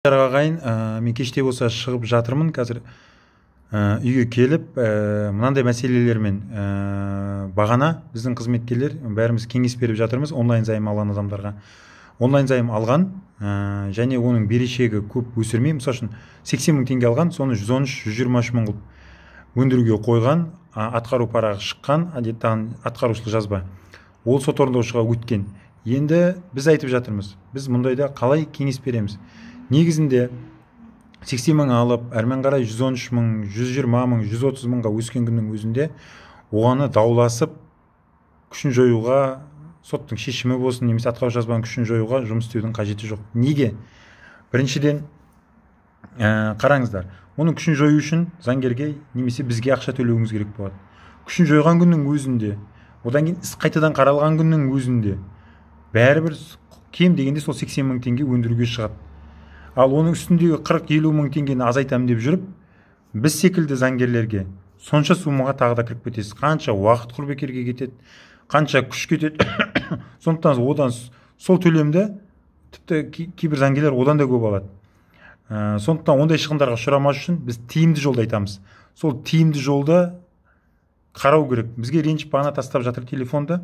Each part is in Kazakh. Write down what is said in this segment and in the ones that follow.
Ағайын, мен кеште болса шығып жатырмын қазір. Үйге келіп, мынандай мәселелермен, бағана біздің қызметкерлер бәріміз кеңес беріп жатырмыз онлайн займ алған адамдарға. Онлайн займ алған және оның берешегі көп өсірмей, мысалы үшін, 80 мың теңге алған, соны 113, 123 мың қылып өндіруге қойған, атқару парағы шыққан, әдеттен атқарушылық жазба, ол сот орындаушыға өткен. Енді біз айтып жатырмыз, біз мұндайда қалай кеңес береміз? Негізінде 80 мың алып, әрмен қарай 113 мың, 120 мың, 130 мыңға өскен күннің өзінде оғаны дауласып, күшін жоюға, соттың шешімі болсын немесе атқару жазбаның күшін жоюға жұмыс істеудің қажеті жоқ. Неге? Біріншіден, қараңыздар, оның күшін жою үшін заңгерге немесе бізге ақша төлеуіңіз керек болады. Күшін жойған күннің өзінде, одан кейін іс қайтадан қаралған күннің өзінде бәрібір кем дегенде сол 80 мың теңге өндіруге шығады. Ал оның үстіндегі 40-50 мың теңгені азайтамын деп жүріп, біз секілді заңгерлерге сонша суммаға тағы да кіріп кетесіз. Қанша уақыт құр бекерге кетеді, қанша күш кетеді. Сондықтан одан сол төлемді тіпті кейбір заңгерлер одан да көп алады. Сондықтан ондай шығындарға ұшырамас үшін біз тиімді жолды айтамыз. Сол тиімді жолды қарау керек. Бізге ренжіп бағана тастап жатыр телефонды.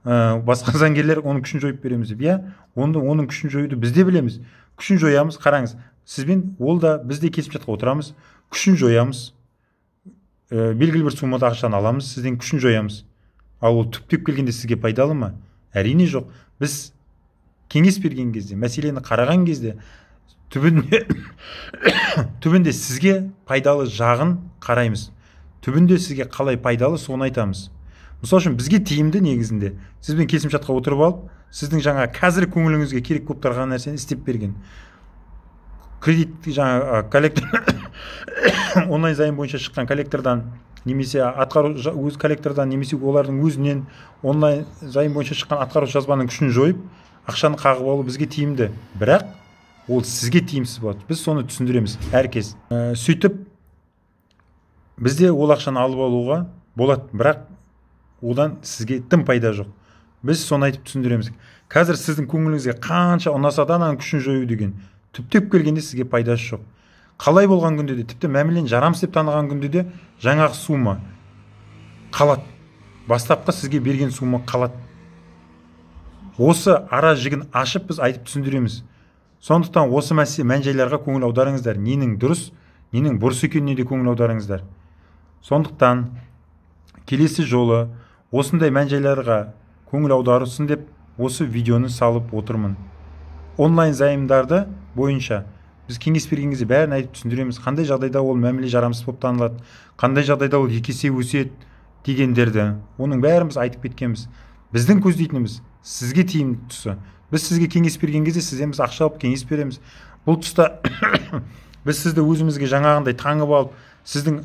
Басқа заңгерлер оның күшін жойып береміз деп. Иә, оның күшін жоюды біз де білеміз. Күшін жоямыз, қараңыз, сізбен ол да, біз де келісімшартқа отырамыз, күшін жоямыз, белгілі бір суммада ақшаны аламыз, сізден күшін жоямыз. Ал ол түптеп келгенде сізге пайдалы ма? Әрине жоқ. Біз кеңес берген кезде, мәселені қараған кезде түбінде сізге пайдалы жағын қараймыз. Түбінде сізге қалай пайдалы, соны айтамыз. Мысалы үшін, бізге тиімді негізінде сізбен келісімшартқа отырып алып, сіздің жаңа қазір көңіліңізге керек болып тұрған нәрсені істеп берген. Кредит жаңа коллектор, онлайн займ бойынша шыққан коллектордан немесе атқару өз коллектордан немесе олардың өзінен онлайн займ бойынша шыққан атқарушы жазбаның күшін жойып, ақшаны қағып алу бізге тиімді. Бірақ ол сізге тиімсіз болады. Біз соны түсіндіреміз әркез. Сөйтіп бізде ол ақшаны алып алуға болады, бірақ одан сізге тым пайда жоқ. Біз соны айтып түсіндіреміз. Қазір сіздің көңіліңізге қанша ұнаса да ананың күшін жою деген, түптеп келгенде сізге пайдасы жоқ. Қалай болған күнде де, тіпті мәмілені жарамсыз деп таныған күнде де жаңағы сумма қалады. Бастапқы сізге берген сумма қалады. Осы ара жігін ашып біз айтып түсіндіреміз. Сондықтан осы мәселе мән-жайларға көңіл аударыңыздар. Ненің дұрыс, ненің бұрыс екеніне де көңіл аударыңыздар. Сондықтан келесі жолы осындай мән-жайларға көңіл аударсын деп осы видеоны салып отырмын. Онлайн займдарды бойынша біз кеңес берген кезде бәрін айтып түсіндіреміз. Қандай жағдайда ол мәміле жарамсыз болып танылады, қандай жағдайда ол екі есе өседі дегендерді, оның бәрін біз айтып кеткенбіз. Біздің көздейтініміз сізге тиімді тұсы. Біз сізге кеңес берген кезде сізден біз ақша алып кеңес береміз. Бұл тұста біз сізді өзімізге жаңағындай таңып алып, сіздің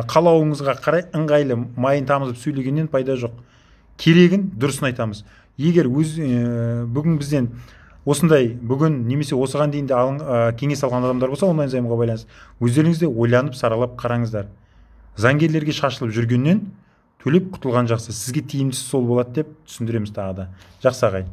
қалауыңызға қарай ыңғайлы майын тамызып сөйлегеннен пайда жоқ. Керегін дұрысын айтамыз. Егер бүгін бізден осындай бүгін немесе осыған дейін де кеңес алған адамдар болса, онлайн займға байланысты өздеріңіз де ойланып, саралап қараңыздар. Заңгерлерге шашылып жүргеннен төлеп құтылған жақсы. Сізге тиімдісі сол болады деп түсіндіреміз тағы да. Жақсы ағайын.